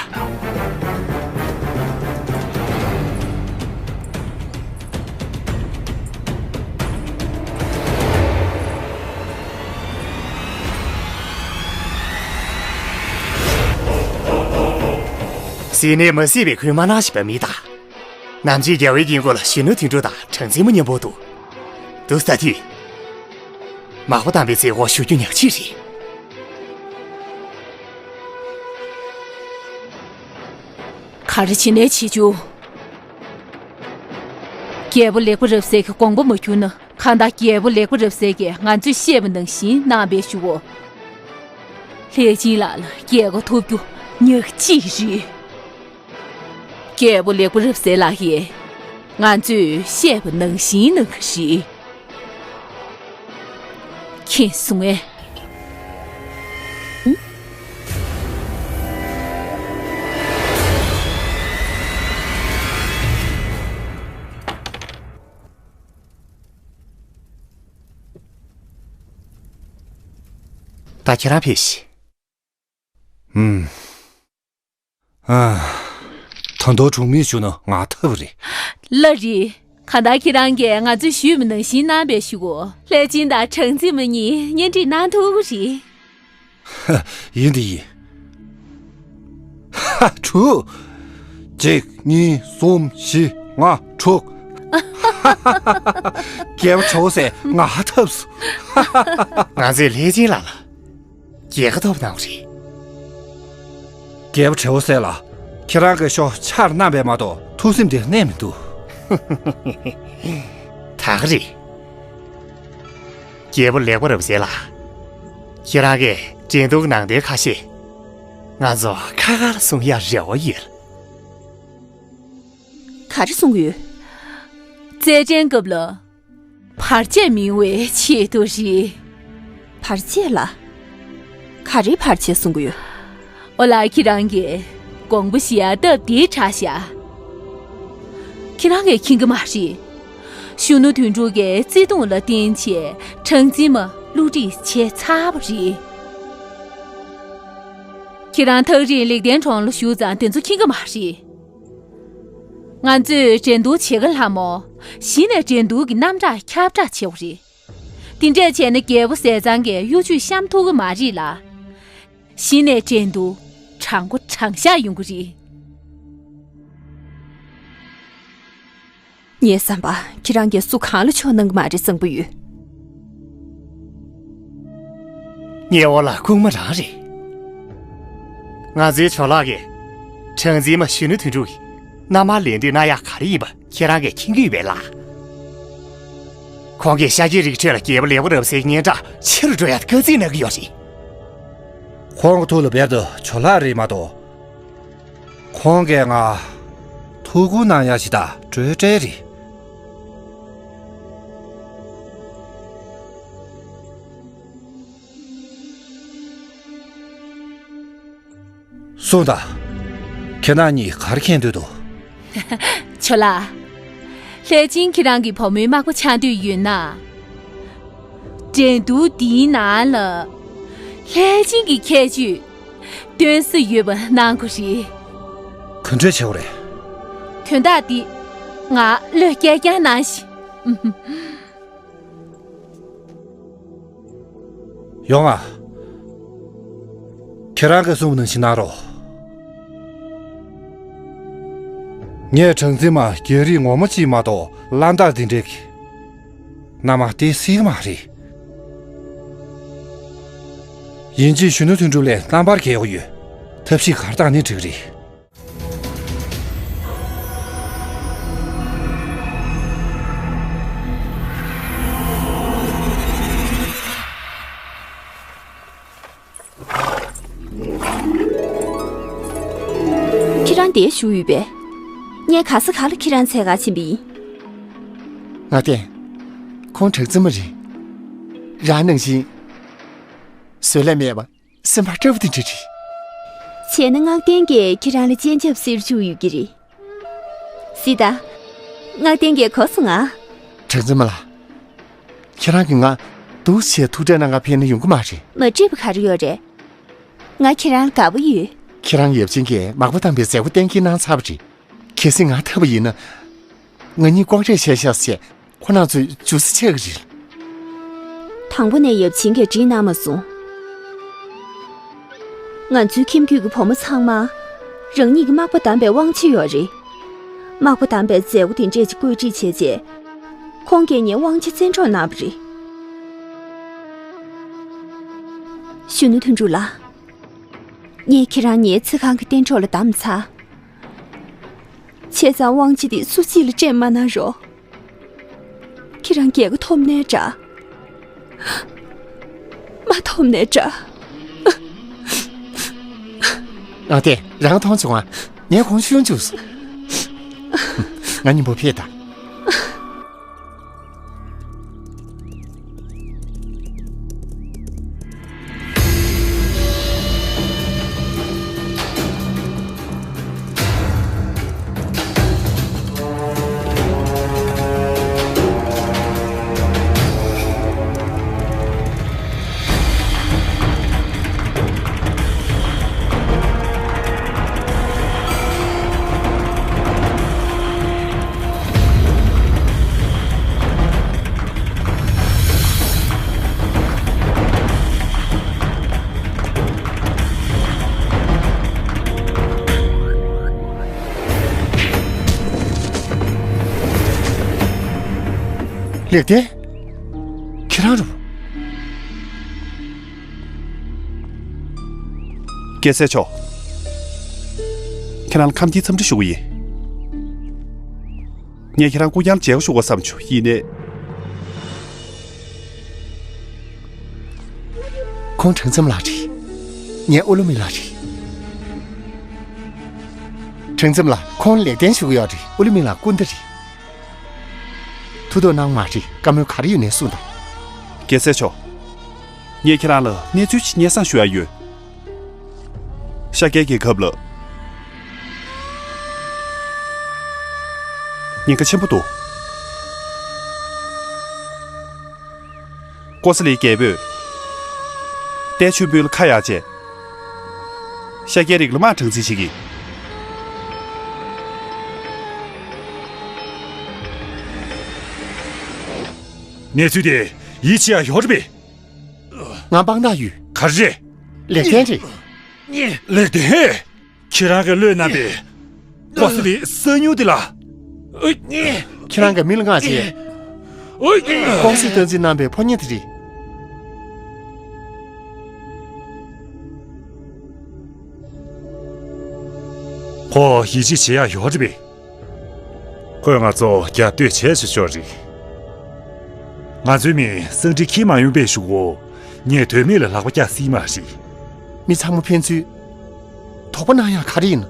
ཟིན་ནས་མ་སྲིད་པའི་ཁུལ་མ་གནང་ཞིག་པ་མི་ད། ནམ་རྒྱུན་རྒྱལ་བའི་དཀྱིལ་འཁོར་ལ་གཞོན་ནུ་དོན་གྲུབ་དང་གྲངས་འཛིན་མ་མཉམ་པོ་འདུག། འདུག་ས་དུས། མག་པ་བཏང་པའི་མཛད་སྒོ་ཞུ་རྒྱུ་ཉག་གཅིག་རེད། ག་རེ་བྱེད་ནའི་བྱེད་ཆོག། རྒྱལ་པོ་ལེགས་པ་རབ་གསལ་གྱི་དགོངས་པ་མ་འཁྱོལ་ན། གང་ལྟར་རྒྱལ་པོ་ལེགས་པ་རབ་གསལ་གྱིས་ང་ཚོས་བཤད་པ་ནང་བཞིན་གནང་བའི་ཞུ་བོ། ལྷས་སྦྱིན་ལགས་ལ་རྒྱལ་ཁ་ཐོབ་རྒྱུ་ཉག་གཅིག་རེད། རྒྱལ་པོ་ལེགས་པ་རབ་གསལ་ལགས་ཀྱིས་ང་ཚོས་བཤད་པ་ནང་བཞིན་གནང་གི་རེད། མཁྱེན་སོང་ངས། ད་ཁྱེད་རང་ཕེབས་ཤིག། ཨུམ། ཨ། ད་དུང་གྲོགས་མོས་ཞུ་ན་ང་ཐབས་རེད། ལ་རེད། གང་ལྟར་ཁྱེད་རང་གིས་ང་ཚོས་ཞུས་པ་ནང་བཞིན་གནང་བའི་ཞུ་གོ། ལྷས་སྦྱིན་དང་གྲངས་འཛིན་མ་གཉིས་གཉེན་སྒྲིག་གནང་ཐུབ་ཀྱི་རེད། ཡིན་དེ་ཡིན། ཧ། དྲུག། གཅིག་གཉིས་གསུམ་བཞི་ལྔ་དྲུག། རྒྱལ་པོ་བྲེ་བོ་ཟེར་ང་ཐབས་སུ། ང་ཚོས་ལྷས་སྦྱིན་ལགས་ལ་རྒྱལ་ཁ་ཐོབ་གནང་བ་རེད། རྒྱལ་པོ་བྲེ་བོ་ཟེར་ལ། ཁྱེད་རང་གི་ཤོ་ཆར་གནང་བས་མ་གཏོགས་ཐུགས་སེམས་དེ་གནས་མི་འདུག། ད་ག་རེད། རྒྱལ་པོ་ལེགས་པ་རབ་གསལ་ལགས། ཁྱེད་རང་གིས་འགྲན་བསྡུར་ནང་དོན་ཁ་ཤས་ང་ཚོ་ཁ་ཁ་ལ་གསུང་ཡ་རེ་བ་ཡོད། ག་རེ་གསུང་གི་ཡོད། རྩེད་འགྲན་སྐབས་ལ་བར་ཆད་མི་ཡོང་བའི་ཆེད་དུ་རེད། བར་ཆད་ལ། ག་རེའི་བར་ཆད་གསུང་གི་ཡོད། ཨོ་ལ། ཁྱེད་རང་གིས་དགོངས་པ་བཞེས་ཡ་སྟབས་བདེའི་དྲག་ཤག། ཁྱེད་རང་གིས་མཁྱེན་གི་མ་རེད། གཞོན་ནུ་དོན་གྲུབ་ཀྱི་བརྩེ་དུང་ལ་བརྟེན་བྱས་གྲངས་འཛིན་མ་བསླུ་བྲིད་བྱས་ཚར་བ་རེད། ཁྱེད་རང་ཐག་རིང་ལེགས་ལྡན་གྲོང་ལ་བཞུགས་ཙང་དེ་ཚོ་མཁྱེན་གྱི་མ་རེད། ང་ཚོས་འགྲན་བསྡུར་བྱེད་ག་ལྷ་མོ། གཞི་ནས་འགྲན་བསྡུར་གྱི་རྣམ་གྲངས་ཁྱབ་བསྒྲགས་བྱེད་པ་རེད། དེ་འདྲས་བྱས་ན་རྒྱལ་པོ་ཟས་གཙང་གིས་གཡོ་ཇུས་བཤམས་ཐུབ་ཀྱི་མ་རེད་ལ། གཞི་ནས་འགྲན་བསྡུར་དྲང་པོ་དྲང་བཞག་ཡོང་གི་རེད། ངའི་བསམ་པ། ཁྱེད་རང་གིས་སུ་གང་ལ་ཕྱོགས་གནང་གི་མ་རེད་བསམ་གྱི་ཡོད། ཉེ་བོ་ལ་ལྐུགས་མ་རང་རེད། ང་ཚོའི་ཇོ་ལགས་ཀྱིས་གྲངས་འཛིན་མ་གཞོན་ནུ་དོན་གྲུབ་ཀྱི་མནའ་མར་ལེན་འདོད་གནང་ཡག་ག་རེ་ཡིན་པ་ཁྱེད་རང་གིས་མཁྱེན་གྱི་ཡོད་པས་ལགས། ཁོང་གིས་ཤཱཀྱའི་རིགས་ཁྲོད་ལ་རྒྱལ་པོ་ལེགས་པ་རབ་གསལ་གྱི་སྙན་གྲགས་ཆེ་རུ་འགྲོ་ཡག་དཀའ་ཚེགས་གནང་གི་ཡོད་རེད། ཁོང་གི་ཐུགས་ལ་རྦད་དེ་ཇོ་ལགས་རེད་མ་གཏོགས། ཁོང་གིས་ང་ཐུགས་ཁུར་གནང་ཡག་ཞིག་དང་གྲོས་བྲལ་རེད། གསུངས་དང་། ཁྱེད་རང་གཉིས་ག་རེ་མཁྱེན་འདོད་འདུག། ཇོ་ལགས། ལྷས་སྦྱིན་ཁྱེད་རང་གི་བུ་མོའི་མག་པ་ཆགས་འདོད་ཡོད་ན། འགྲན་བསྡུར་འདིའི་ནང་ལ་ལྷས་སྦྱིན་གྱི་ཁྱད་ཆོས་སྟོན་ས་ཡོད་པ་གནང་དགོས་རེད། ག་འདྲས་བྱེད་དགོས་རེད། དོན་དག་འདི་ང་བློས་བཀལ་རྐྱང་གནང་ཞིག། ཡོང་ང་། ཁྱེད་རང་གིས་གསུངས་པ་ནང་བཞིན་གནང་རོགས། ངས་གྲངས་འཛིན་མ་རྒྱལ་རིགས་ངོ་མ་གཅིག་མ་གཏོགས་བླ་འདར་འདི་འདྲའི་མནའ་མ་སྟེར་སྲིད་ཀྱི་མ་རེད། ཡིན་གཅིག་གཞོན་ནུ་དོན་གྲུབ་ལ་རྣམ་པར་རྒྱལ་ཡོང་གི་ཡོད། ཐབས་ཤེས་ག་རེ་བཏང་ནའི་འགྲིག་གི་རེད། ཁྱེད་རང་འདིར་བཞུགས་ཡོད་པས། ངས་ག་ས་ག་ལ་ཁྱེད་རང་འཚོལ་ག་ཕྱིན་པ་ཡིན། ངག་བསྟན། ཁོང་གྲངས་འཛིན་མ་རེད། རང་ནང་བཞིན་བཟོད་ལས་མེད་པ། སེམས་པ་སྐྱོ་པོ་དེ་འདྲ་རེད། བྱས་ན་ངག་བསྟན་གྱིས་ཁྱེད་རང་ལ་སྤྱན་ཆབ་བསིལ་བཅུག་ཡོད་ཀྱི་རེད། སྲིད་ད། ངག་བསྟན་གྱིས་གོ་སོང་ང་། གྲངས་འཛིན་མ་ལགས། ཁྱེད་རང་གིས་ང་འདུག་སེ་ཐུག་འཕྲད་གནང་ག་ཕེབས་ན་ཡོང་གི་མ་རེད། མ་འགྲིག་པ་ག་རེ་ཡོད་རེད། ང་ཁྱེད་རང་ལ་དགའ་པོ་ཡོད། ཁྱེད་རང་ཡབ་ཆེན་གྱིས་མག་པ་བཏང་པའི་མཛད་སྒོ་གཏན་འཁེལ་གནང་ཚར་བ་རེད། གལ་སྲིད་ང་ཐར་པ་ཡིན་ན། ང་གཉིས་ལྐོག་འཕྲད་བྱས་ཤག་ཟེར། ཁོ་རང་ཚོས་འཇུ་ས་ཆགས་ཀྱི་རེད། དང་པོ་ནས་ཡབ་ཆེན་གྱིས་འགྲིག་གནང་མ་སོང་། ང་ཚོའི་ཁྱིམ་རྒྱུད་ཀྱི་བུ་མོ་ཚང་མ་རང་ཉིད་ཀྱི་མག་པ་བདམས་པའི་དབང་ཆ་ཡོད་རེད། མག་པ་བདམས་པའི་མཛད་སྒོ་དེ་འདྲས་ཅིག་བཀོད་སྒྲིག་བྱས་རྗེས། ཁོང་གིས་ངའི་དབང་ཆ་བཙན་འཕྲོག་གནང་བ་རེད། གཞོན་ནུ་དོན་གྲུབ་ལགས། ངས་ཁྱེད་རང་ངའི་ཚིག་རྐང་གི་སྟེང་ཕྱོགས་ལ་བདམས་ཚར། བྱས་ཙང་དབང་ཆ་འདི་སུ་གཅིག་ལ་སྤྲད་མ་གནང་རོགས། ཁྱེད་རང་རྒྱལ་ཁ་ཐོབ་ནའི་འདྲ། མ་ཐོབ་ནའི་འདྲ། ཨ་ཏེ། རང་མཐོང་བྱུང་ང་། ངས་ཁོང་ཤུན་བཅུག་སོང་། ང་གཉིས་པོ་ཕེབས་དང་། ལེགས་ལྡན། ཁྱེད་རང་རུ། རྒྱལ་སྲས་མཆོག་ཁྱེད་རང་ལ་ཁམས་སྐྱིད་འཚམས་འདྲི་ཞུ་གི་ཡིན། ངས་ཁྱེད་རང་སྐུ་རྐྱང་མཇལ་ཁ་ཞུ་དགོས་བསམ་བྱུང་། ཡིན་ནའི། ཁོང་གྲངས་འཛིན་མ་ལགས་རེད། ངའི་ཨུ་ལུ་མི་ལགས་རེད། གྲངས་འཛིན་མ་ལགས། ཁོང་ལེགས་ལྡན་ཞུ་གི་ཡོད་རེད། ཨུ་ལུ་མི་ལགས་སྐུ་ཟླ་རེད། ཐུགས་དོགས་གནང་མ་རེད། བཀའ་མོལ་ག་རེ་ཡོད་ནའི་གསུངས་དང་། རྒྱལ་སྲས་མཆོག་ངས་ཁྱེད་རང་ལ་གནས་ཚུལ་ཅིག་སྙན་སེང་ཞུ་ཡ་ཡོད། ཤཱཀྱའི་རྒྱལ་ཁབ་ལ་ཉེན་ཁ་ཆེན་པོ་འདུག། ཀོ་ས་ལི་རྒྱལ་པོས་ཏའི་ཆུ་འབུལ་ཁ་ཡར་བྱས། ཤཱཀྱའི་རིགས་ལ་དམག་དྲངས་རྩིས་བྱེད་ཀྱི། གནས་ཚུལ་དེ་ཡིད་ཆེས་ཡག་ཡོད་རེད་པས། ང་དཔང་རྟགས་ཡོད། ག་རེ་རེད། ལེགས་ལྡན་རེད། ལེགས་ལྡན། ཁྱེད་རང་གིས་བློས་བསྣམས་པའི་ཀོ་ས་ལི་གསང་ཉུལ་དེ་ལ། ཁྱེད་རང་གིས་མི་ལ་མངགས་བྱས། ཀོང་སི་སྟངས་འཛིན་གནང་བའི་ཕོ་ཉ་དེ་རེད། ཁོ་ཡིད་ཆེས་བྱེད་ཡག་ཡོད་རེད་པས། ཁོས་ང་ཚོ་རྒྱབ་གཏོད་བྱས་ཆོག་ཆོག་རེད། ང་ཚོའི་མི་སང་ཁྲི་ཁྱི་མ་ཡོང་པའི་གཞུག་གུ་ངས་དོན་མེད་ལ་ལག་པ་བཀྱག་སྲིད་མ་རེད། མི་ཚང་མ་ཕན་ཚུན་དོགས་པ་གནང་ཡག་ག་རེ་ཡིན།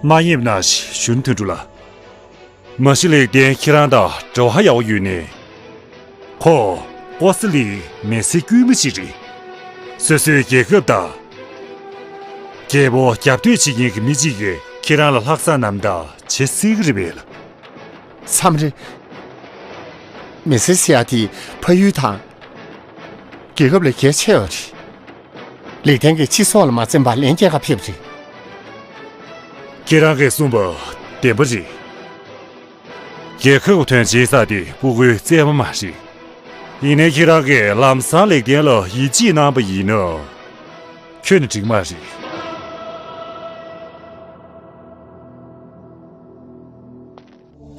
མ་ཉེས་ན་ཞུན་དོན་གྲུབ་ལ། མ་གཞི་ལེགས་ལྡན་ཁྱེད་རང་དང་འབྲེལ་བ་ཡག་པོ་ཡོད་ནས། ཁོ་ཀོ་ས་ལིའི་མི་སེར་དཀྱུས་མ་ཞིག་རེད། སོ་སོའི་རྒྱལ་ཁབ་དང་། རྒྱལ་པོ་རྒྱབ་གཏོད་བྱེད་མཁན་གྱི་མི་གཅིག་གིས་ཁྱེད་རང་ལ་ལྷག་བསམ་རྣམ་དག་བྱེད་སྲིད་ཀྱི་རེད་པས་ལགས། མཚམས་རེ། མི་སེར་ཟེར་ཡག་དེ་ཕ་ཡུལ་དང་། རྒྱལ་ཁབ་ལས་གལ་ཆེ་བ་རེད། ལེགས་ལྡན་གྱིས་སྤྱི་ཚོགས་ལ་མ་འཛེམས་པར་ལན་རྒྱག་ག་ཕེབས་རེད། ཁྱེད་རང་གིས་གསུངས་པ་བདེན་པ་རེད། རྒྱལ་ཁབ་ཀྱི་དོན་བྱེད་ས་དེ་སྤུ་གུའི་བཙས་པ་མ་རེད། ཡིན་ནའི་ཁྱེད་རང་གིས་ལམ་སང་ལེགས་ལྡན་ལ་ཡིད་ཆེས་གནང་པ་ཡིན་ན། ཁྱོན་ནས་འགྲིག་མ་རེད།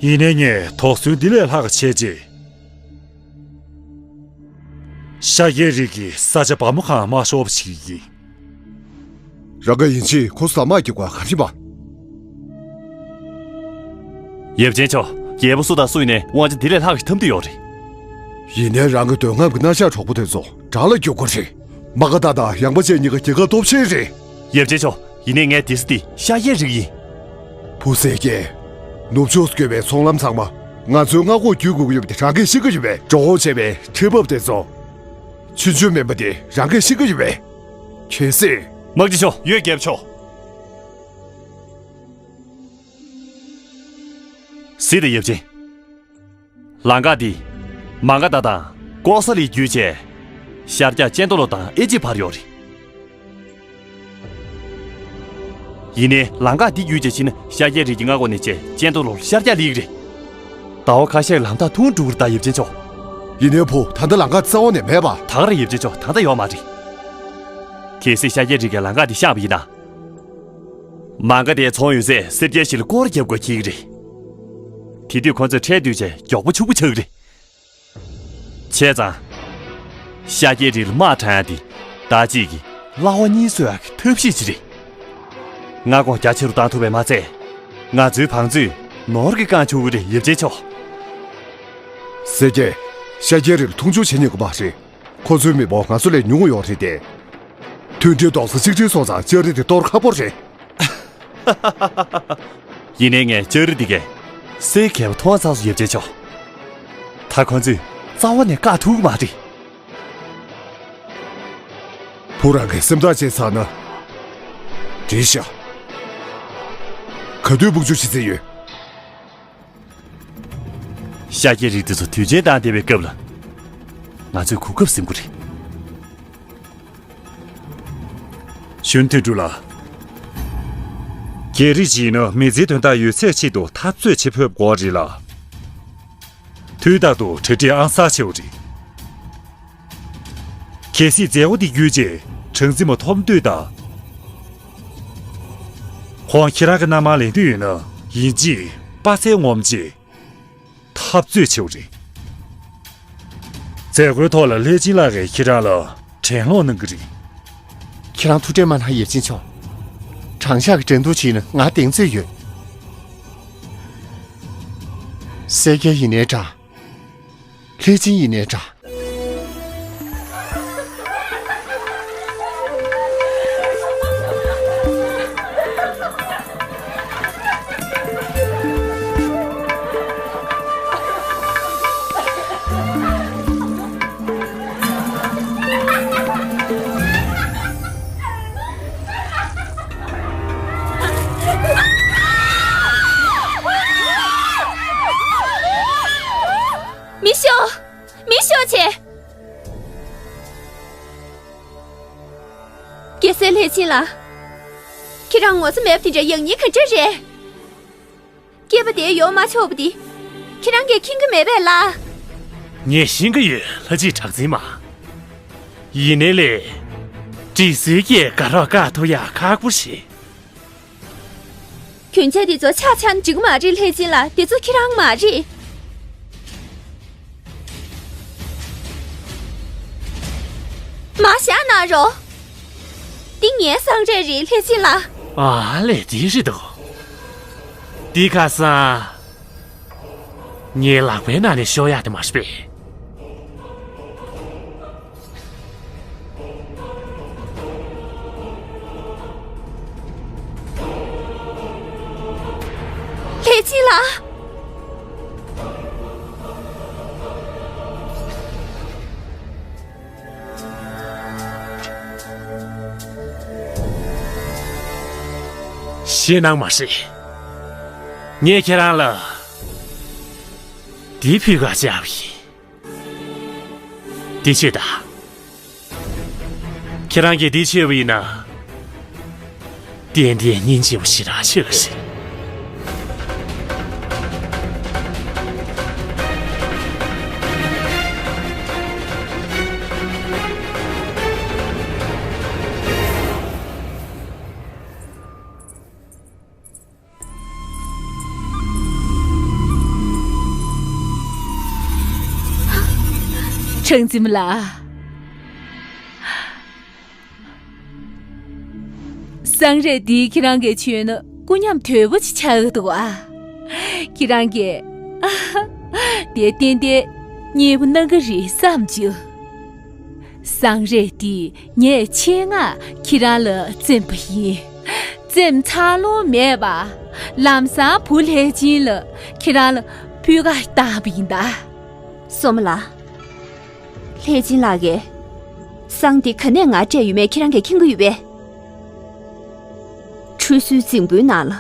ཡིན་ནའི་ངས་དོགས་ཟོན་འདི་ལས་ལྷག་ག་བྱས་རྗེས། ཤཱཀྱའི་རིགས་ཀྱི་ས་ཆ་བ་མོ་ཁང་མ་ཤོར་བ་བྱེད་ཀྱི་ཡིན། རང་ག་ཡིན་ཕྱིན་ཁོ་ཟ་མ་སྐྱེ་དགོས་ག་རེ་བ། ཡབ་ཆེན་མཆོག་རྒྱལ་པོ་སུ་དང་སུ་ཡིན་ནའི་དབང་ཆ་འདི་ལས་ལྷག་གི་འཐམ་འདོད་ཡོད་རེད། ཡིན་ནའི་རང་གི་འདོད་རྔམ་གྱི་རྣ་ཤགས་གྲོགས་པོ་དེ་ཚོ་དགྲ་ལ་རྒྱུག་དགོས་རེད། མ་ག་དྷ་དང་ཡངས་པ་ཅན་གཉིས་ཀ་རྒྱལ་ཁབ་སྟོབས་ཆེན་རེད། ཡབ་ཆེན་མཆོག་ཡིན་ནའི་ངའི་སྡེ་སྲིད་འདི་ཤཱཀྱའི་རིགས་ཡིན། བུ་སེར་སྐྱ། ནུབ་ཕྱོགས་སུ་བསྐྱོད་པའི་ཚོང་ལམ་ཚང་མ་ང་ཚོའི་མངའ་ཁོངས་བརྒྱུད་དགོས་ཀྱི་ཡོད་པ་དེ་རང་གིས་ཤེས་ཀྱི་ཡོད་པས། འགྲོ་འོང་བྱས་པའི་ཁྲལ་འབབ་དེ་ཚོ། ཆུང་ཆུང་མིན་པ་དེ་རང་གིས་ཤེས་ཀྱི་ཡོད་པས། གལ་སྲིད། དམག་སྤྱི་མཆོག་ཡོད། རྒྱལ་པོ་མཆོག་གཟིགས་དང་ཡབ་ཆེན། ལམ་ཁ་འདི། མ་ག་དྷ་དང་ཀོ་ས་ལི་བརྒྱུད་བྱས། ཤར་རྒྱག་ཅན་ཏོ་ལོ་དང་ཨེ་ཇི་བར་ཡོད་རེད། ཡིན་ནའི་ལམ་ཁ་འདི་བརྒྱུད་བྱས་ཕྱིན་ན་ཤཱཀྱའི་རིགས་ཀྱི་མངའ་ཁོངས་ནས་བྱས་ཅན་ཏོ་ལོ་ལ་ཤར་རྒྱག་སླེབས་ཀྱི་རེད། ཟླ་བ་ཁ་ཤས་ལམ་ཐག་ཐུང་འགྲོ་གི་རེད་ད་ཡབ་ཆེན་མཆོག་ཡིན་ནའི་བུ་ད་ལྟ་ལམ་ཁ་རྩ་བ་ནས་མེད་པ། ད་ག་རང་ཡབ་ཆེན་མཆོག་ད་ལྟ་ཡོད་མ་རེད། གལ་སྲིད་ཤཱཀྱའི་རིགས་ཀྱིས་ལམ་ཁ་འདི་བཤངས་པ་ཡིན་ན། མ་ག་དྷའི་ཚོང་ཡོད་ཚད་སེར་སྐྱའི་ཞིང་ལ་སྐོར་རྒྱབ་དགོས་འཁེལ་གྱི་རེད། དེ་དུས་ཁོ་ཚོས་ཁྲལ་བསྡུས་བྱས་མགྱོགས་པོ་ཕྱུག་པོ་ཆགས་ཀྱི་རེད། བྱས་ཙང་། ཤཱཀྱའི་རིགས་ལ་དམག་དྲངས་ཡག་འདི་ཟླ་གཅིག་གི་གླ་བ་གཉིས་གསོག་ཡག་གི་ཐབས་ཤེས་ཅིག་རེད། མངའ་ཁོངས་རྒྱ་ཆེ་རུ་བཏང་ཐུབ་པས་མ་ཚད། ང་ཚོའི་བང་མཛོད་ནོར་གྱིས་བཀང་ཆོག་གི་རེད་ཡབ་ཆེན་མཆོག་སེར་སྐྱས་ཤཱཀྱའི་རིགས་ལ་མཐོང་ཆུང་བྱེད་ཉན་གི་མ་རེད། ཁོ་ཚོའི་མི་འབོར་ང་ཚོ་ལས་ཉུང་ངུ་ཡོད་རེད་དེ། མཐུན་སྒྲིལ་རྡོག་རྩ་གཅིག་སྒྲིལ་སོང་ཙང་ལྕགས་རི་དེ་གཏོར་ཁག་པོ་རེད། ཡིན་ནའི་ངས་ལྕགས་རི་འདི་གས་སེ་གས་པ་མཐོང་ཚར་སོང་ཡབ་ཆེན་མཆོག་ད་ཁོ་ཚོས་རྩ་བ་ནས་བཀག་ཐུབ་ཀྱི་མ་རེད། བུ་རང་གིས་སེམས་ཐག་བཅད་ཚར་ན། འགྲིག་ཤག་ག་དུས་དཔུང་འཇུག་བྱེད་རྩིས་ཡོད། ཤཱཀྱའི་རིགས་དེ་ཚོ་དུས་ཆེན་བཏང་བསྡད་པའི་སྐབས་ལ། ང་ཚོས་གོ་སྐབས་ཟིན་དགོས་རེད། ཞུན་དོན་གྲུབ་ལགས། རྒྱལ་རིགས་ཤིག་ཡིན་ན་མི་ཚེའི་དོན་དག་ཡོད་ཚད་ཆེད་དུ་འཐབ་རྩོད་བྱེད་ཕོད་དགོས་རེད་ལ། དུས་རྟག་ཏུ་གྲ་སྒྲིག་ཨང་གསར་ཆེ་བ་རེད། གལ་སྲིད་མཛད་སྒོ་འདི་བརྒྱུད་རྗེས་གྲངས་འཛིན་མ་ཐོབ་འདོད་དང་། ཁོང་ཁྱེད་རང་གི་མནའ་མར་ལེན་འདོད་ཡོད་ན་ཡིན་གཅིག་དཔའ་རྩལ་ངོམ་བྱས། འཐབ་རྩོད་བྱེད་དགོས་རེད། མཛད་སྒོའི་ཐོག་ལ་ལྷས་སྦྱིན་ལགས་ཀྱིས་ཁྱེད་རང་ལ་དྲན་སློང་གནང་གི་རེད། ཁྱེད་རང་ཐུགས་ཁྲལ་མ་གནང་ཡབ་ཆེན་མཆོག་དྲང་གཞག་གི་འགྲན་བསྡུར་བྱས་ན་ང་གདེང་ཚོད་ཡོད། སེར་སྐྱ་ཡིན་ནའི་འདྲ། ལྷས་སྦྱིན་ཡིན་ནའི་འདྲ། མི་ཤོག་མི་ཤོག་བྱེད། རྒྱལ་སྲས་ལྷས་སྦྱིན་ལགས། ཁྱེད་རང་ངོ་ཚ་མེད་པ་དེ་འདྲ་ཡག་ཉེས་ག་འདྲ་རེད། སྐྱེས་པ་དེ་ཡོང་མ་ཆོག་པ་དེ། ཁྱེད་རང་གིས་མཁྱེན་གྱི་མེད་པས་ལགས། ངས་ཤེས་ཀྱི་ཡོད། ལྷ་རྗེ་གྲགས་འཛིན་མ། ཡིན་ནའི་ལས། དྲི་ཟའི་སྐད་དགའ་རོགས་བཀག་ཐུབ་ཡག་ཁག་པོ་རེད། གྱོན་ཆས་འདི་ཚོ་ཆག་ཆག་འགྲིག་གི་མ་རེད་ལྷས་སྦྱིན་ལགས། འདི་ཚོ་ཁྱེད་རང་མ་རེད། མར་བཞག་གནང་རོགས། འདི་ངའི་སང་རས་རེད་ལྷས་སྦྱིན་ལགས། ཨ་ལས། འདི་རེད་འདུག་འདི་ཁ་སང་ངའི་ལག་པའི་ནང་ནས་ཤོར་ཡག་དེ་མ་རེད་པས། ལྷས་སྦྱིན་ལགས། ཞེད་སྣང་མ་བྱེད། ངས་ཁྱེད་རང་ལ་འདི་ཕུལ་ག་བཅར་བ་ཡིན། འདི་མཆོད་དང་། ཁྱེད་རང་གིས་འདི་མཆོད་པ་ཡིན་ན། ཏན་ཏན་སྙིང་རྗེ་པོ་ཞེ་དྲག་ཆེ་བ་ཞིག་ཁྲང་འཛིན་མ་ལགས། སང་རས་འདི་ཁྱེད་རང་གིས་མཆོད་ན་སྐུ་ཉམས་དོད་པོ་ཅིག་ཆགས་ཀྱི་འདུག་ཨ། ཁྱེད་རང་གིས་དེ་ཏན་ཏན་མཉེས་པོ་གནང་གི་རེད་བསམ་བྱུང་། སང་རས་འདི་ངས་ཆེད་མངགས་ཁྱེད་རང་ལ་བཙེམས་པ་ཡིན། བཙེམས་ཚར་ལོང་མེད་པ། ལམ་སང་བུ་ལྷས་སྦྱིན་ལ་ཁྱེད་རང་ལ་ཕུལ་ག་བཏང་བ་ཡིན་ད། སོ་མ་ལགས། ལྷས་སྦྱིན་ལགས་ཀྱིས་སང་འདི་ག་ནས་ང་སྤྲད་ཡོད་མེད་ཁྱེད་རང་གིས་མཁྱེན་གྱི་ཡོད་པས། ཁྲུས་གསོལ་རྫིང་བུའི་ནང་ལ།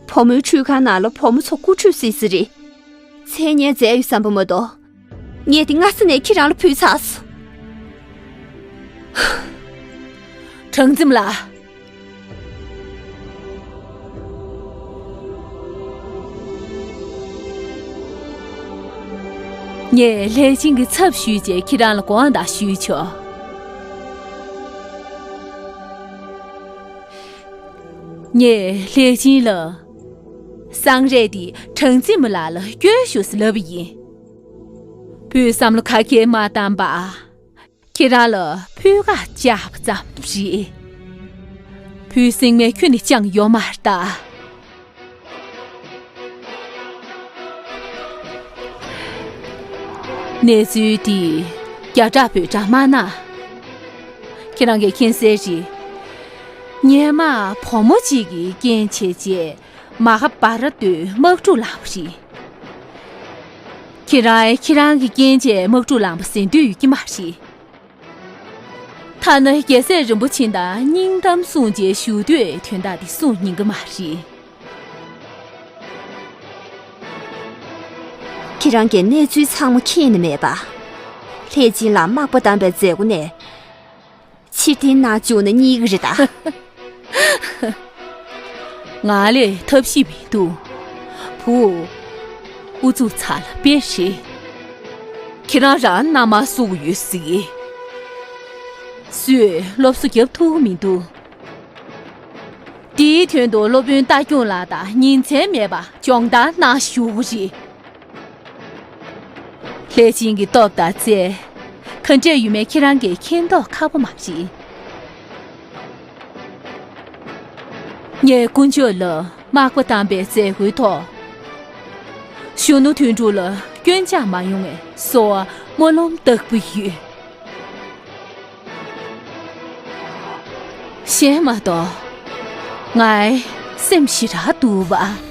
བུ་མོའི་ཁྲུས་ཁང་ནང་ལ་བུ་མོ་ཚོ་སྐུ་ཁྲུས་གཟིགས་ས་རེད། མཚན་སྙན་མཛད་ཡོད་བསམ་པ་མ་གཏོགས། ངས་དེ་སྔ་ས་ནས་ཁྱེད་རང་ལ་ཕུལ་ཚར་སོང་། ཁྲང་འཛིན་མ་ལགས། ངས་ལྷས་སྦྱིན་གྱི་ཚབ་ཞུས་བྱས་ཁྱེད་རང་ལ་དགོངས་དག་ཞུས་ཆོག་ངས་ལྷས་སྦྱིན་ལ། སང་རས་འདི་ཁྲང་འཛིན་མ་ལགས་ལ་སྐྱོན་ཞུ་ཟེར་ལབ་པ་ཡིན། བུས་བསམ་བློ་ག་གེ་མ་བཏང་པ། ཁྱེད་རང་ལ་ཕུལ་ག་བཅར་བ་ཙམ་རེད། བུས་སེམས་ནང་ཁྱོན་ནས་བཅངས་ཡོད་མ་རེད་ད། གནས་ཚུལ་འདི་རྒྱ་གྲགས་བོད་གྲགས་མ་གནང་། ཁྱེད་རང་གིས་མཁྱེན་གསལ་རེད། སྔོན་མ་བུ་མོ་གཅིག་གིས་རྐྱེན་བྱས་རྗེས་མ་ཧ་བ་ར་སྟོད་དམག་འཁྲུག་ལངས་པ་རེད། ཁྱེད་རང་ཁྱེད་རང་གི་རྐྱེན་བྱས་དམག་འཁྲུག་ལངས་པ་ཟེར་འདོད་ཡོད་ཀྱི་མ་རེད། ཐ་ན་རྒྱལ་སྲས་རིན་པོ་ཆེ་དང་སྙིང་གཏམ་གསུངས་རྗེས་བཞུགས་དུས་དོན་དག་འདི་གསུང་ཉན་གི་མ་རེད། ཁྱེད་རང་གིས་གནས་ཚུལ་ཚང་མ་མཁྱེན་ནི་མེད་པ། ལྷས་སྦྱིན་ལགས་དམག་པ་བདམས་པའི་མཛད་སྒོ་ནས་ཕྱིར་འཐེན་གནང་བཅུག་ན་རྙེད་གི་རེད་ད། ང་ལས་ཐབས་ཤེས་མི་འདུག་བུ། ཨུ་ཚུགས་ཚ་ལ་དཔེ་རེད། ཁྱེད་རང་རང་མནའ་མར་སུ་ཡོད་ཟེར། སུས་སློབ་གསོ་རྒྱབ་ཐུབ་མི་འདུག་དེའི་དོན་དུ་སློབ་དཔོན་རྟ་སྐྱོང་ལགས་དང་ཉིན་མཚན་མེད་པར་སྦྱོང་བརྡར་གནང་བཞུགས་རེད། ལྷས་སྦྱིན་གྱི་སྟོབས་དང་རྩལ། ག་འདྲས་ཡོད་མེད་ཁྱེད་རང་གིས་མཁྱེན་མདོག་ཁ་པོ་མ་རེད། ངས་དཀོན་མཆོག་ལ་དམག་པ་བདམས་པའི་མཛད་སྒོའི་ཐོག་གཞོན་ནུ་དོན་གྲུབ་ལ་སྐྱོན་ཆག་མ་ཡོང་བའི་གསོལ་བ་སྨོན་ལམ་བཏབ་ཀྱི་ཡོད། གཞན་མ་གཏོགས། ངའི་སེམས་ཞེ་དྲག་སྡུག་པ།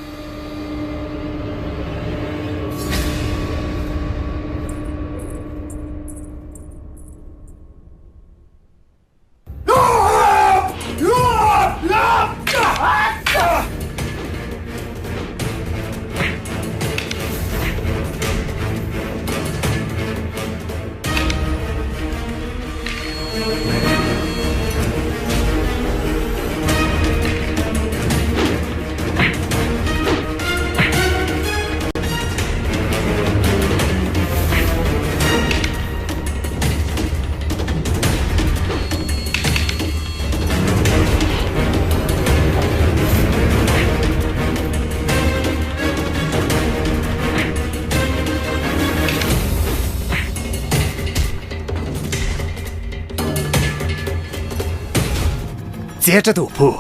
ཙེ་ཏྲ་དུ་བུ།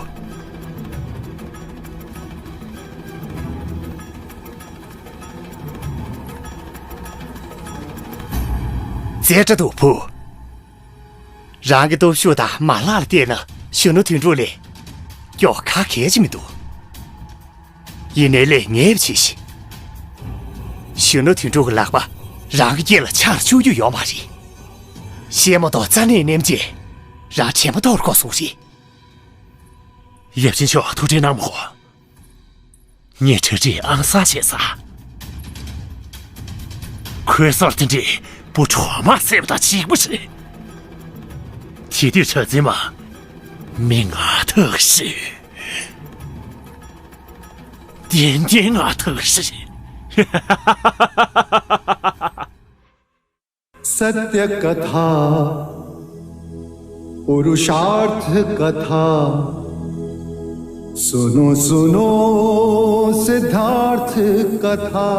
ཙེ་ཏྲ་དུ་བུ། རང་གི་སྟོབས་ཤུགས་དང་མ་ལག་ལ་བལྟས་ན་གཞོན་ནུ་དོན་གྲུབ་ལས་མགྱོགས་ག་གལ་ཅིག་མི་འདུག། ཡིན་ནའི་ལས་ངེས་པ་བྱེད་ཤིག། གཞོན་ནུ་དོན་གྲུབ་ཀྱི་ལག་པ་རང་གི་སྐེ་ལ་ཆག་བཅུག་རྒྱུ་ཡོད་མ་རེད། བཤད་མ་གཏོགས་རྩ་ནས་ནེམ་རྗེས་རང་དྲན་པ་གཏོར་དགོས་སོང་རེད། ཡབ་ཆེན་མཆོག་ཐུགས་ཁྲལ་གནང་མ་དགོས། ངས་གྲ་སྒྲིག་ཨང་གསར་བྱས་ཚར། ཁོའི་སར་དེ་འདྲའི་བུ་གྲོག་མ་བསད་པ་དང་གཅིག་པ་རེད། དེ་དུས་གྲྭ་བཙུན་མ་མི་ང་ཐག་ཤི། ཏན་ཏན་ང་ཐག་ཤི། सत्य कथा पुरुषार्थ कथा सुनो सुनो सिद्धार्थ कथा।